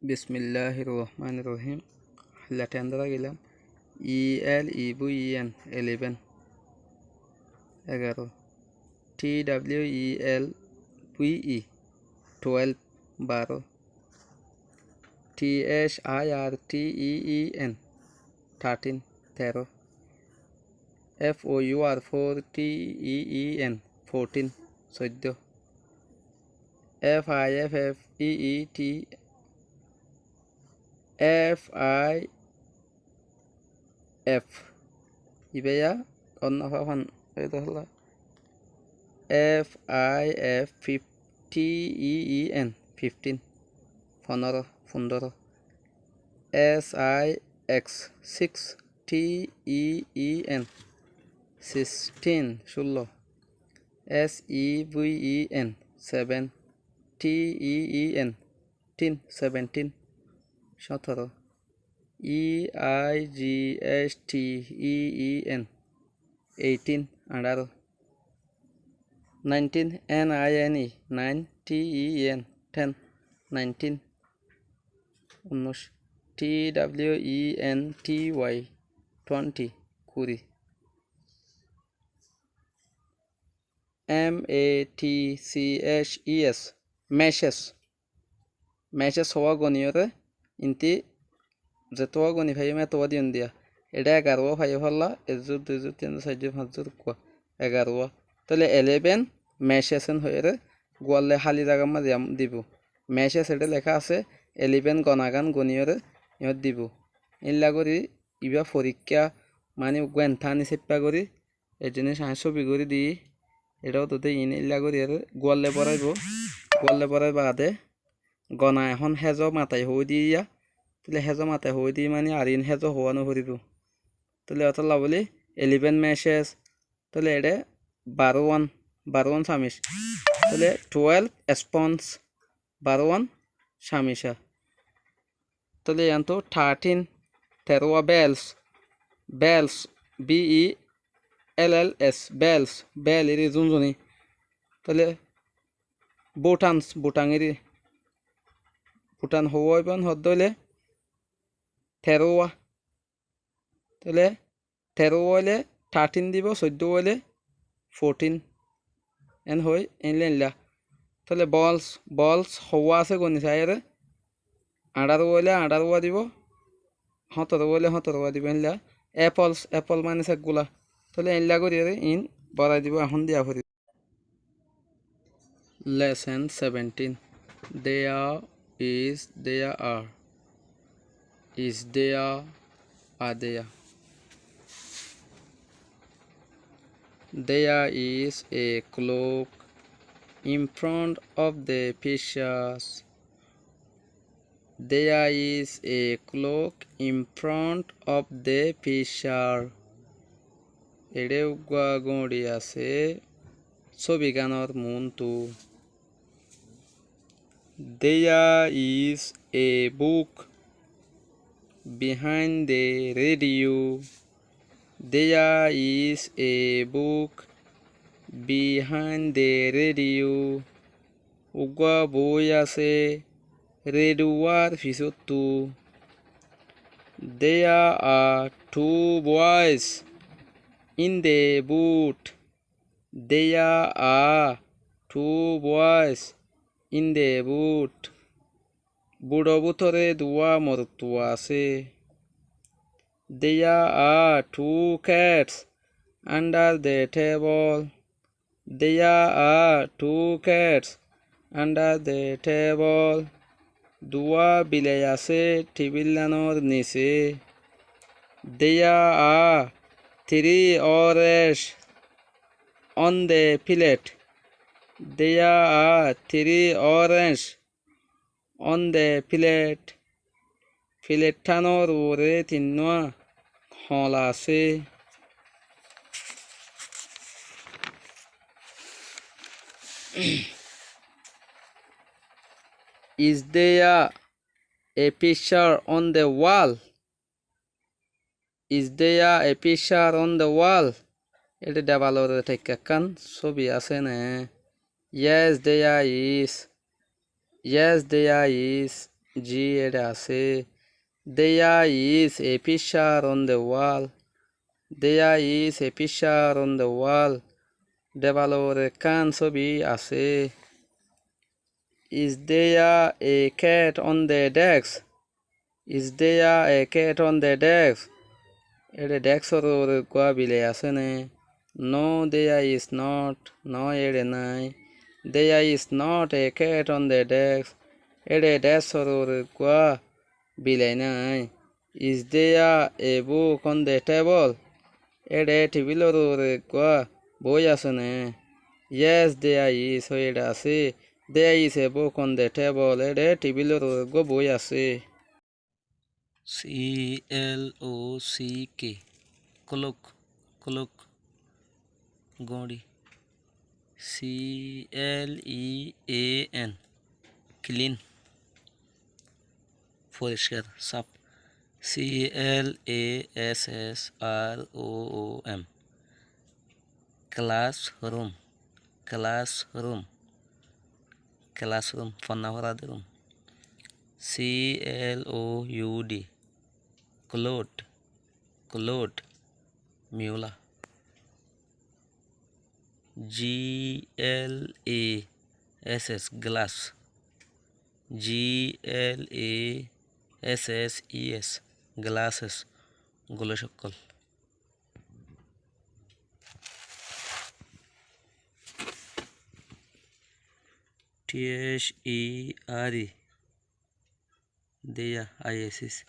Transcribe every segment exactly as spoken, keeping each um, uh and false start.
Bismilláhir rohmánir rohím. Leten dóra gilám. E L E V E N, eleven, egaró. T W E L V E, twelve, baró. T H I R T E E N, thirteen, teró. F O U R, four, T E E N, fourteen, soiddó. F I F F E E T, F I F. Ibá yá onnó fafan, ei dólla. F I F T E E N, fifteen, fondóro, fondóro. S I X, six, T E E N, sixteen, cúllo. S E V E N, seven, T E E N, teen, seventeen, cótoro. E I G H T E E N, eighteen, añçáro. Nineteen, N I N E, nine, T E N, ten, nineteen, unnúic. T W E N T Y, twenty, kuri. M A T C H E S, matches. Matches hoówa goniyoré, intí zetuwa goni faiyum etuwa diyum diya. Eçé egaruwa faiya folla, ezzur, duizur, tinzur, sairzur, fañszur, uggúa, egaruwa. Tóile eleven matches en hoiyóre guwalle háli zagar mazé yam dibo. Matches eçé leká asé, eleven gonagán goniyoré yót dibo. Ílla gorí ibá forikká mani uggúa entáni saippá gorí, ei ziníc aññí sóbi gorí diyí, eçé ódode iín éilla gorí eré gúalle boráibo, gúalle boráir baade gona ehón hézo matai hoói diyé yá, tóile hézo matai hoói diyé mani ar iín hézo hoówa noforíbo. Tóile ótolla bóli eleven matches, tóile eçé baró wán, baró wán samic, tóile twelve spoons, baró wán samica. Tóile yiántu thirteen, teró wá bells, bells, B E L L S, bells, bell iri zunzuni. Tóile buttons, button iri, button hoóiban hoódde óile teró wá. Tóile teró óile thirteen dibo, soiddó óile fourteen. En hoi, en leilla. Tóile balls, balls hoówa asé goni saiyóre, añçáro óile añçáro wá dibo, hótoro óile hótoro wá dibo, en leilla. Apples, apple mani seggúla. Tóile en leilla goríyore iín borai dibo, ehón diya foribo. Lesson seventeen. There is, there are, is there, are there. There is a clock in front of the pictures. There is a clock in front of the picture. Eçé uggúa góñçi asé sóbigánor muúntu. There is a book behind the radio. There is a book behind the radio. Uggúa boói asé rédiyuwár fisóttu. There are two boys in the boat. There are two boys in the boat. Buçor bútore duwá morotfua asé. There are two cats under the table. There are two cats under the table. Duwá bilai asé tebíllánor nise. There are three orange on the plate. There are three orange on the plate. Filetthánor uore tinnúa hoñla asé. Is there a picture on the wall? Is there a picture on the wall? Éçe debalor uore theikka ekkán sóbi asé né? Yes, there is. Yes, there is. Ji, éçe asé. There is a picture on the wall. There is a picture on the wall. Debal or ekkán sóbi asé. Is there a cat on the desk? Is there a cat on the desk? Éçe deskor uore eggúa bilai asé né? No, there is not. No, éçe nái. There is not a cat on the desk. Éçe deskor uore eggúa bilai nái. Is there a book on the table? Éçe tebilor uore eggúa boi asé né? Yes, there is. Ói, éçe asé. There is a book on the table. Éçe tebilor uore eggúa boi asé. C L O C K, clock, clock, góñçi. C L E A N, clean, foriskar, sáf. C L A S S R O O M, classroom, classroom, classroom, fonna forar room. C L O U D, cloud, cloud, mula. G L A S S, glass. G L A S S E S, glasses, gulóc ókkol. T H E R E, there, I S S,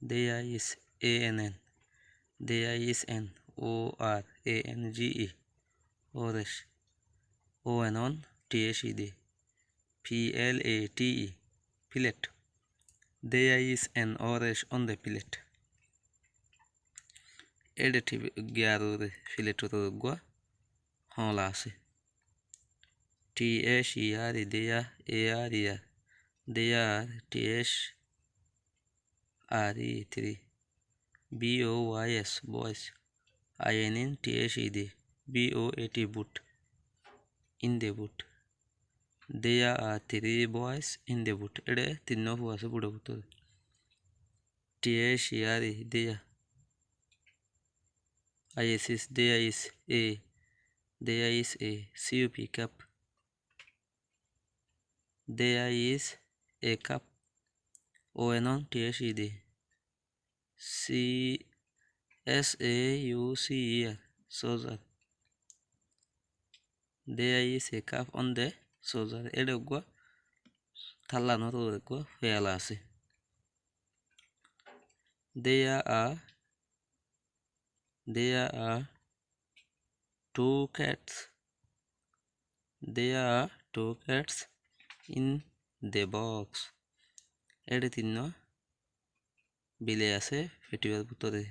there is, A N N, there is an, O R A N G E, orange, O N on, T H E, there, P L A T E, plate. There is an orange on the plate. Éçe tib-, giyar uore, plate or uore eggúa hoñla asé. T H E R E, there, A R E R, there, T H R E, three, B O Y S, boys, I N N T H E D, B O A T, boot, in the boot. There are three boys in the boot. Éçe tinnúa fua asé buthor bútore. T H E R E, there. I S S, there is a, there is a cup, cup. There is a cup. O N on, T H E D. C, S A U C E R, saucer. There is a cup on the saucer. Éçe eggúa tálla or uore eggúa fiyala asé. There are, there are two cats. There are two cats in the box. Éçe tinnúa bilai asé fetibár bútore.